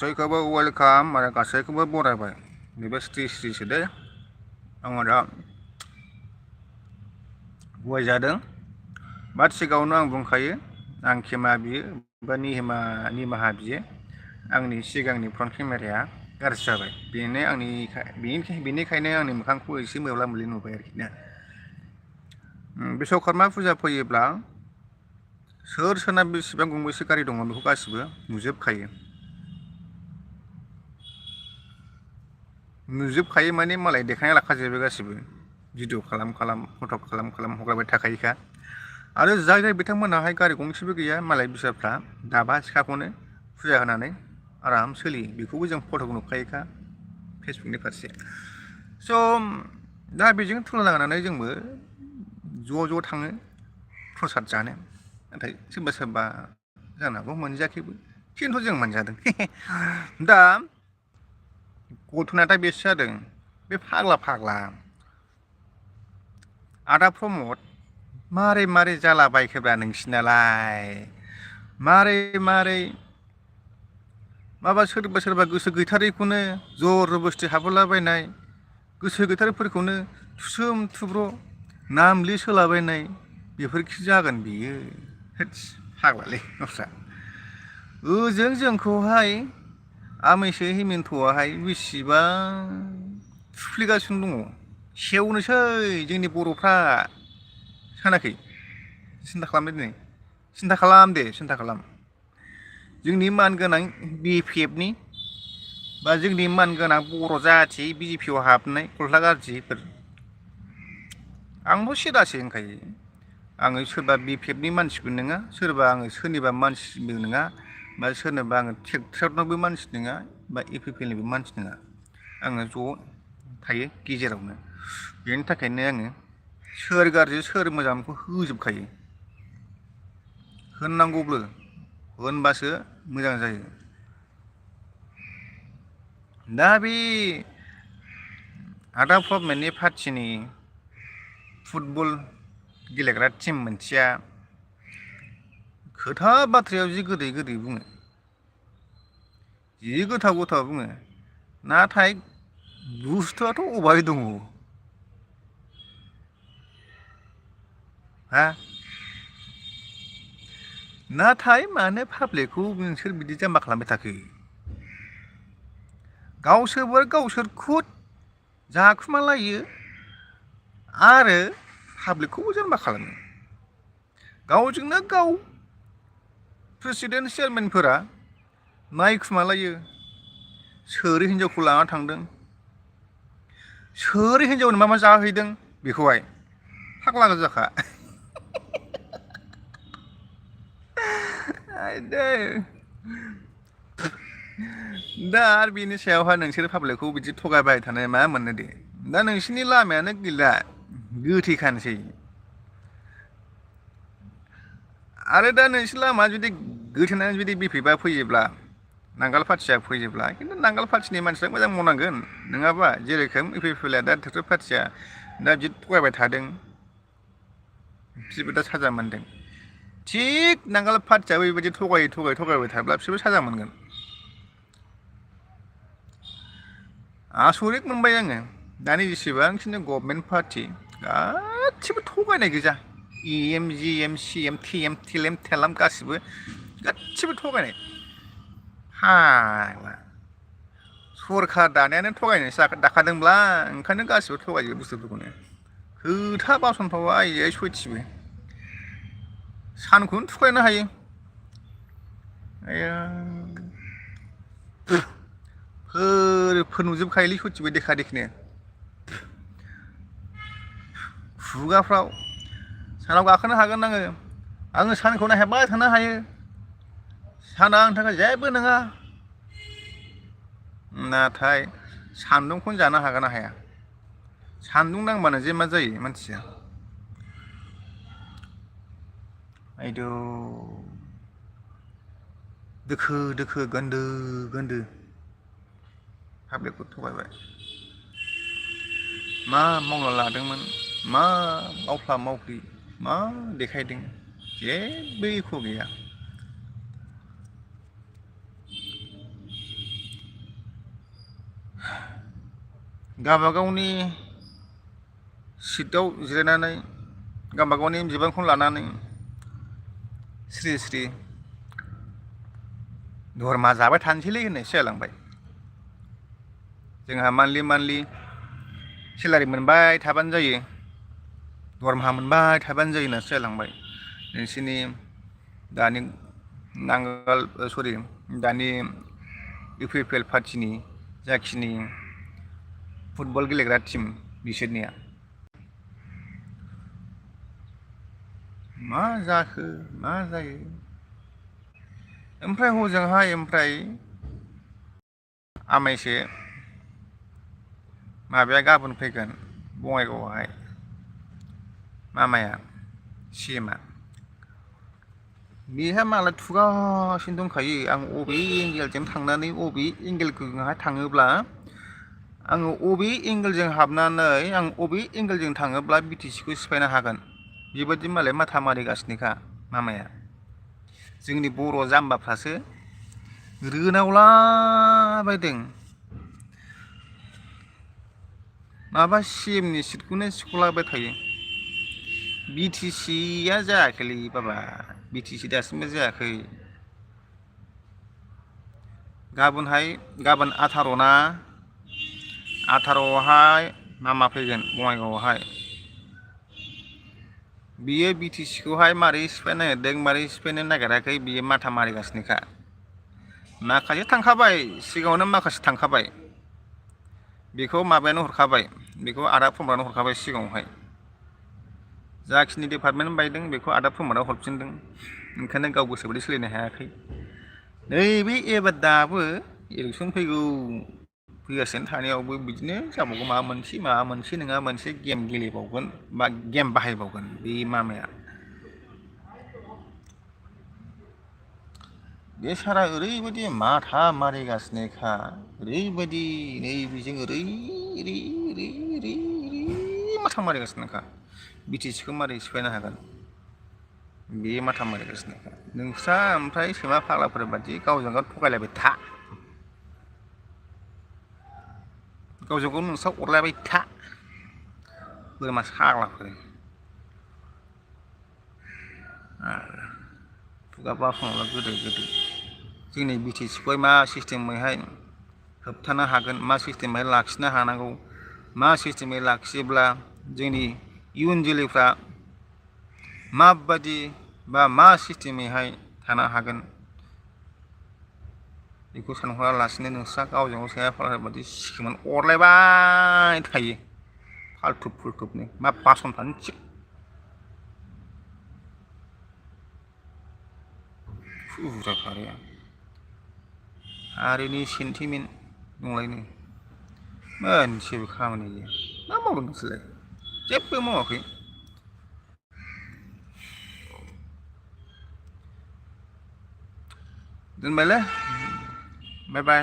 गासैखौबो वेलकाम आरो गासैखौबो बरायबाय बेबो स्ट्रिसो दे आङो दा गय जादों बाट सिगाङावनो आं बुंखायो आं खेमा बियो बा निमाहा बियो आंनि सिगांनि फ्रन्ट केमेराया गाज्रि जाबाय बेनिखायनो आंनि मोखांखौ एसे मोब्ला मोब्लि नुबाय आरोखि ना बिश्वकर्मा फुजा फैयोब्ला सोर सोरना बेसेबां गंबेसे गारि दङ बेखौ गासिबो नुजोबखायो माने मालाय देखायना लाखाजोबो गासिबो भिडिअ खालाम फट' खालाम हगारबाय थाखायोखा आरो जाय बिथांमोनाहाय गारि गंसेबो गैया मालाय बिसाफ्रा दाबा सिखाखौनो फुजा होनानै आराम सोलियो बेखौबो जों फट'खौ नुखायोखा फेसबुकनि फारसे स' दा बेजों तुलना लानानै जोंबो ज' थाङो प्रसाद जानो नाथाय सोरबा जानांगौ मोनजायाखैबो खिन्थु जों मोनजादों दा गथ'ना दा बेसो जादों बे फाग्ला आदा प्रमद मारै जालाबायखोब्रा नोंसिनालाय मारै माबा सोरबा गोसो गैथारैखौनो जबरदस्ति हाबहोलाबायनाय गोसो गैथारैफोरखौनो थुसोम थुब्र' नाम लिस्ट होलाबायनाय बेफोरखि जागोन बियो होथस फाग्लालै दस्रा ओजों जोंखौहाय आमैसो हेमेन्थ'आहाय बेसेबां थुफ्लेगासिनो दङ सेवनोसै जोंनि बर'फ्रा सानाखै सिन्था खालाम जोंनि मानगोनां बिपिएफनि बा जोंनि मानगोनां बर' जाथि बिजेपिआव हाबनाय गस्ला गाज्रिफोर आंबो सिदासो होनखायो आङो सोरबा बिपिएफनि मानसिबो नङा सोरबा आङो सोरनिबा मानसिबो नङा बा सोरनोबा आङो ट्रेक्टरनिबो मानसि नङा बा इउपिपिएलनिबो मानसि नङा आङो ज' थायो गेजेरावनो बेनि थाखायनो आङो सोर गाज्रि सोर मोजां बेखौ होजोबखायो होननांगौबो होनबासो मोजां जायो दा बे आदा प्रमदनि पार्टिनि फुटबल गेलेग्रा टिम मोनसेया खोथा बाथ्रायाव जि गोदै बुङो जि गोथाव बुङो नाथाय बुस्थुआथ' अबहाय दङ हा नाथाय मानो पाब्लिकखौ नोंसोर बिदि जाम्बा खालामबाय थाखो गावसोर खुद जाखुमालायो आरो पाब्लिकखौबो जाम्बा खालामो गावजोंनो गाव प्रेसिडेन्ट चेयारमेनफोरा नायखुमालायो सोर हिनजावखौ लाना थांदों सोर हिनजावनो मा जाहैदों बेखौहाय फाग्ला गोजाखा दा आरो बेनि सायावहाय नोंसोर पाब्लिकखौ बिदि थगायबाय थानाय मा मोननो दे दा नोंसिनि लामायानो गैला गोथैखानोसै आरो दा नोंसोर लामा जुदि गोथेनानै जुदि बिफैबा फैयोब्ला नांगाल पार्टिया फैयोब्ला खिन्थु नांगाल पार्टिनि मानसिफ्रा मोजां मावनांगोन नङाबा जेरोखोम इउपिपिएलआ दा ट्रेक्टर पार्टिया दा बिदि थगायबाय थादों बिसोरबो दा साजा मोनदों थिग नांगाल पार्टियाबो बेबायदि थगायबाय थाब्ला बिसोरबो साजा मोनगोन आसरित मोनबाय आङो दानि जेसेबांखिनि गभर्नमेन्ट पार्टि गासिबो थगायनाय गोजा इएम जिएम सिएम टिएम टिलेम थेलाम गासिबो थगायनाय फाग्ला सरखार दानायानो थगायनायसो दाखादोंब्ला ओंखायनो गासिबो थगायजोबो बुस्थुफोरखौनो खोथा बाथ्राफ्राव आयै सयथिबो सानखौनो थुख्रायनो हायो आया फोर नुजोबखायोलै सयथिबो देखा देखिनो खुगाफ्राव सानाव गाखोनो हागोन आङो सानखौ नायहाबबाय थानो हायो साना आंनि थाखाय जेबो नङा नाथाय सान्दुंखौनो जानो हागोन ना हाया सान्दुं नांबानो जे मा जायो मानसिया आयदौ दोखो गोन्दो पाब्लिकखौ थगायबाय मा मावना लादोंमोन मा मावफ्रि मा देखायदों जेबो एख' गैया गावबागावनि सिटआव जिरायनानै गावबागावनि बिबानखौ लानानै स्रि स्रि धर्मा जाबाय थानोसैलै होननायसो जालांबाय। जोंहा मान्थलि सेलारि मोनबाय थाबानो जायो, दरमाहा मोनबाय थाबानो जायो होननासो जालांबाय। नोंसोरनि दानि दानि इउपिपिएल पार्टिनि जाखिनि फुटबल गेलेग्रा टिम बिसोरनिया मा जाखो मा जायो। ओमफ्राय हजोंहाय आमाइसे माबाया गाबोन फैगोन बङाइगावआवहाय मामाया सिएमआ बेहा मालाय थुगासिनो दंखायो। आं अबे एंगेलजों थांनानै अबे एंगेलजोंहाय थाङोब्ला आङो अबे एंगेलजों हाबनानै आं अबे एंगेलजों थाङोब्ला बिटिसिखौ सिफायनो हागोन बेबायदि मालाय माथा मारिगासिनोखा मामाया। जोंनि बर' जाम्बाफ्रासो रोनावलाबायदों माबा सिएमनि सिटखौनो सिख'लाबाय थायो। बिटिसिया जायाखैलै बाबा, बिटिसि दासिमबो जायाखै। गाबोन 18आवहाय मामा फैगोन बङाइगावआवहाय। बियो बिटिसिखौहाय मारै सिफायनो नागिरदों मारै सिफायनो नागिराखै बियो माथा मारिगासिनोखा। माखासे थांखाबाय, सिगाङावनो माखासे थांखाबाय, बेखौ माबायानो हरखाबाय, बेखौ आदा प्रमदानो हरखाबाय सिगाङावहाय। जाखिनि डिपार्टमेन्ट बायदों बेखौ आदा प्रमदाव हरफिनदों। ओंखायनो गाव गोसोबायदि सोलिनो हायाखै। नैबे एबार दाबो इलेक्सन फैगासिनो थानायावबो बिदिनो जाबावगौ, माबा मोनसे नङा मोनसे गेम गेलेबावगोन बा गेम बाहायबावगोन बे मामाया। बे सारा ओरैबायदि माथा मारिगासिनोखा, ओरैबायदि नैबेजों ओरै माथा मारिगासिनोखा बिटिसिखौ मारै सिफायनो हागोन बे माथा मारिगासिनोखा। नोंस्रा ओमफ्राय सैमा फाग्लाफोर बादि गावजों गाव थगायलायबाय था, गावजों गाव नोंस्रा अरलायबाय था बोरमा साग्लाफोर। खुगा बाफुंला गोदो जोंनि बिटिसिखौहाय मा सिस्टेमैहाय होबथानो हागोन, मा सिस्टेमै लाखिनो हानांगौ, मा सिस्टेमै लाखियोब्ला जोंनि इयुन जोलैफ्रा माबायदि बा मा सिस्टेमैहाय थानो हागोन बेखौ सानहरालासिनो नोंस्रा गावजों गाव सैमा फाग्ला बादि सिखोमाना अरलायबाय थायो फाल्थुनो। मा बासन थानो थिग फुरा खाराया हारिनि सेन्टिमेन्ट दंलायनो मोनसेबो खामानि गैया। मा मावदों नोंसोरलाय? जेबो मावाखै। दोनबायलै, बाय बाय।